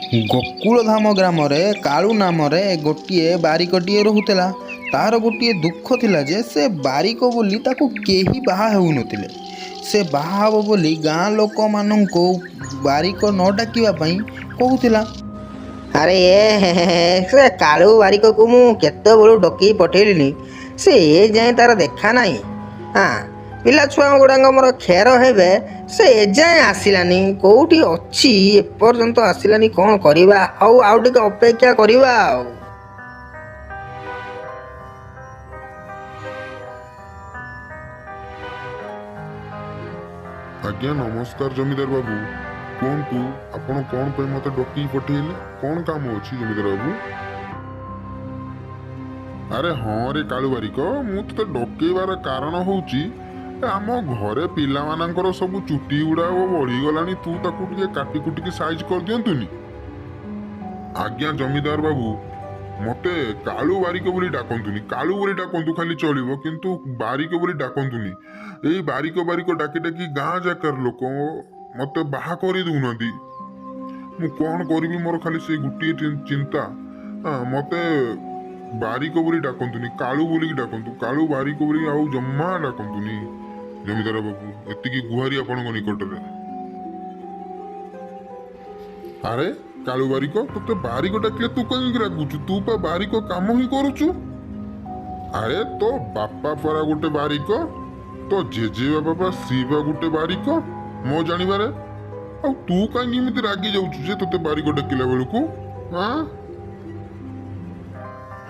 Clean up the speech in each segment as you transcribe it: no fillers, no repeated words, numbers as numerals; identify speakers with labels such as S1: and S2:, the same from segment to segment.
S1: ଗୋକୁଳଧାମ ଗ୍ରାମରେ କାଳୁ ନାମରେ ଗୋଟିଏ ବାରିକଟିଏ ରହୁଥିଲା। ତାର ଗୋଟିଏ ଦୁଃଖ ଥିଲା ଯେ ସେ ବାରିକ ବୋଲି ତାକୁ କେହି ବାହା ହେଉନଥିଲେ। ସେ ବାହା ହେବ ବୋଲି ଗାଁ ଲୋକମାନଙ୍କୁ ବାରିକ ନ ଡାକିବା ପାଇଁ କହୁଥିଲା।
S2: ଆରେ ଏ ହେ ହେ ହେ, ସେ କାଳୁ ବାରିକକୁ ମୁଁ କେତେବେଳୁ ଡକେଇ ପଠେଇଲିଣି, ସେ ଏ ଯାଏଁ ତାର ଦେଖା ନାହିଁ। ହଁ, ପିଲା ଛୁଆ ଗୁଡ଼ାକ ମୋର ଖେର ହେବେ, ସେ ଏଯାଏଁ ଆସିଲାନି। କେଉଁଠି ଅଛି, ଏପର୍ଯ୍ୟନ୍ତ ଆସିଲାନି। କ'ଣ କରିବା? ହଉ, ଆଉ ଟିକେ ଅପେକ୍ଷା କରିବା ଆଉ।
S3: ଆଜ୍ଞା ନମସ୍କାର ଜମିଦାର ବାବୁ। କୁହନ୍ତୁ, ଆପଣ କ'ଣ ପାଇଁ ମୋତେ ଡକେଇ ପଠେଇଲେ? କ'ଣ କାମ ଅଛି ଜମିଦାର ବାବୁ? ଆରେ ହଁ ରେ କାଳୁ ବାରିକ, ମୁଁ ତୋତେ ଡକେଇବାର କାରଣ ହେଉଛି ଆମ ଘରେ ପିଲାମାନଙ୍କର ସବୁ ଚୁଟି ଗୁଡ଼ାକ ବଢ଼ିଗଲାଣି, ତୁ ତାକୁ ଟିକେ କାଟି କୁଟିକି ସାଇଜ୍ କରିଦିଅନ୍ତୁନି? ଆଜ୍ଞା ଜମିଦାର ବାବୁ, ମୋତେ କାଳୁ ବାରିକ ବୋଲି ଡାକନ୍ତୁନି। କାଳୁ ବୋଲି ଡାକନ୍ତୁ ଖାଲି ଚଳିବ, କିନ୍ତୁ ବାରିକ ବୋଲି ଡାକନ୍ତୁନି। ଏଇ ବାରିକ ବାରିକ ଡାକି ଡାକି ଗାଁ ଯାକର ଲୋକ ମୋତେ ବାହା କରି ଦେଉନାହାନ୍ତି। ମୁଁ କ'ଣ କରିବି? ମୋର ଖାଲି ସେଇ ଗୋଟିଏ ଚିନ୍ତା। ହଁ, ମୋତେ ବାରିକ ବୋଲି ଡାକନ୍ତୁନି, କାଳୁ ବୋଲିକି ଡାକନ୍ତୁ। କାଳୁ ବାରିକ ବୋଲି ଆଉ ଜମା ଡାକନ୍ତୁନି ଜମିଦାର ବାବୁ, ଏତିକି ଗୁହାରି ଆପଣଙ୍କ ନିକଟରେ। ଆରେ କାଳୁ ବାରିକ, ତୋତେ ବାରିକ ଡାକିଲେ ତୁ କାହିଁକି ରାଗୁଛୁ? ତୁ ପା ବାରିକ କାମ ହିଁ କରୁଛୁ। ଆରେ ତୋ ବାପା ପରା ଗୋଟେ ବାରିକ, ତୋ ଜେଜେ ବାପା ପା ସିଏ ପା ଗୋଟେ ବାରିକ ମୋ ଜାଣିବାରେ। ଆଉ ତୁ କାହିଁକି ଏମିତି ରାଗି ଯାଉଛୁ ଯେ ତୋତେ ବାରିକ ଡାକିଲା ବେଳକୁ? ଆଁ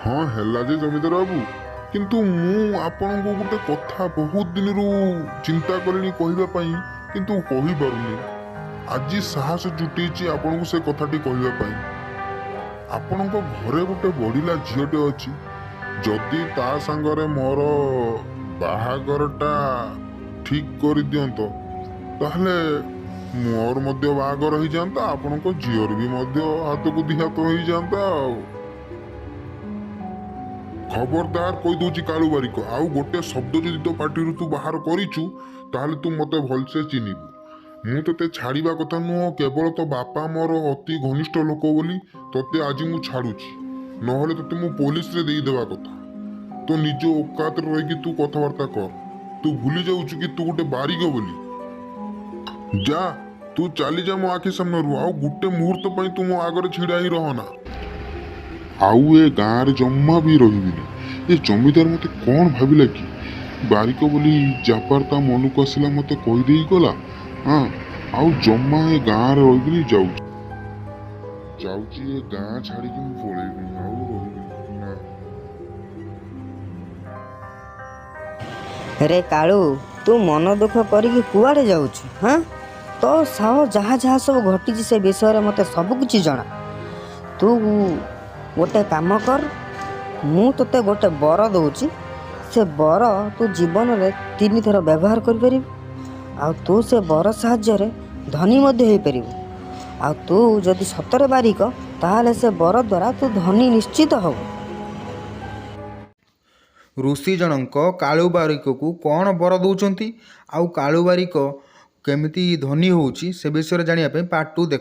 S3: ହଁ, ହେଲା ଯେ ଜମିଦାର ବାବୁ, କିନ୍ତୁ ମୁଁ ଆପଣଙ୍କୁ ଗୋଟେ କଥା ବହୁତ ଦିନରୁ ଚିନ୍ତା କଲିଣି କହିବା ପାଇଁ, କିନ୍ତୁ କହିପାରୁନି। ଆଜି ସାହସ ଜୁଟେଇଛି ଆପଣଙ୍କୁ ସେ କଥାଟି କହିବା ପାଇଁ। ଆପଣଙ୍କ ଘରେ ଗୋଟେ ବଢ଼ିଲା ଝିଅଟେ ଅଛି, ଯଦି ତା ସାଙ୍ଗରେ ମୋର ବାହାଘରଟା ଠିକ୍ କରିଦିଅନ୍ତ, ତାହେଲେ ମୋର ମଧ୍ୟ ବାହାଘର ହେଇଯାଆନ୍ତା, ଆପଣଙ୍କ ଝିଅର ବି ମଧ୍ୟ ହାତକୁ ଦି ହାତ ହେଇଯାଆନ୍ତା। ଆଉ ଖବରଦାର କହିଦଉଛି କାଳୁ ବାରିକ, ଆଉ ଗୋଟେ ଶବ୍ଦ ଯଦି ତୋ ପାଟିରୁ ତୁ ବାହାର କରିଛୁ, ତାହେଲେ ତୁ ମୋତେ ଭଲସେ ଚିହ୍ନିବୁ। ମୁଁ ତୋତେ ଛାଡ଼ିବା କଥା ନୁହଁ, କେବଳ ତୋ ବାପା ମୋର ଅତି ଘନିଷ୍ଠ ଲୋକ ବୋଲି ତୋତେ ଆଜି ମୁଁ ଛାଡ଼ୁଛି, ନହେଲେ ତୋତେ ମୁଁ ପୋଲିସରେ ଦେଇଦେବା କଥା। ତୋ ନିଜ ଔକାତରେ ରହିକି ତୁ କଥାବାର୍ତ୍ତା କର। ତୁ ଭୁଲି ଯାଉଛୁ କି ତୁ ଗୋଟେ ବାରିକ ବୋଲି? ଯା, ତୁ ଚାଲିଯା ମୋ ଆଖି ସାମ୍ନାରୁ। ଆଉ ଗୋଟେ ମୁହୂର୍ତ୍ତ ପାଇଁ ତୁ ମୋ ଆଗରେ ଛିଡ଼ା ହେଇ ରହନା। ଆଉ ଏ ଗାଁରେ ଜମା ବି ରହିବିନି। ଏ ଜମିଦାର ମୋତେ କ'ଣ ଭାବିଲା କି? ବାରିକ ବୋଲି ଜାପାର ତା ମନକୁ ଆସିଲା, ମୋତେ କହିଦେଇ ଗଲା। ହଁ, ଆଉ ଜମା ଏ ଗାଁରେ ରହିବିନି। ଯାଉଛି ଯାଉଛି, ଏ ଗାଁ ଛାଡ଼ିକି ମୁଁ ପଳେଇବି, ଆଉ ରହିବିନି ନା।
S2: ରେ କାଳୁ, ତୁ ମନ ଦୁଃଖ କରିକି କୁଆଡ଼େ ଯାଉଛୁ? ହଁ, ତୋ ସହ ଯାହା ଯାହା ସବୁ ଘଟିଛି ସେ ବିଷୟରେ ମୋତେ ସବୁ କିଛି ଜଣା। ତୁ ଗୋଟେ କାମ କର, ମୁଁ ତୋତେ ଗୋଟେ ବର ଦେଉଛି। ସେ ବର ତୁ ଜୀବନରେ 3 ଥର ବ୍ୟବହାର କରିପାରିବୁ, ଆଉ ତୁ ସେ ବର ସାହାଯ୍ୟରେ ଧନୀ ମଧ୍ୟ ହେଇପାରିବୁ। ଆଉ ତୁ ଯଦି ସତରେ ବାରିକ, ତାହେଲେ ସେ ବର ଦ୍ୱାରା ତୁ ଧନୀ ନିଶ୍ଚିତ ହେବୁ।
S1: ଋଷି ଜଣଙ୍କ କାଳୁ ବାରିକକୁ କ'ଣ ବର ଦେଉଛନ୍ତି ଆଉ କାଳୁ ବାରିକ କେମିତି ଧନୀ ହେଉଛି, ସେ ବିଷୟରେ ଜାଣିବା ପାଇଁ ପାର୍ଟ ଟୁ ଦେଖ।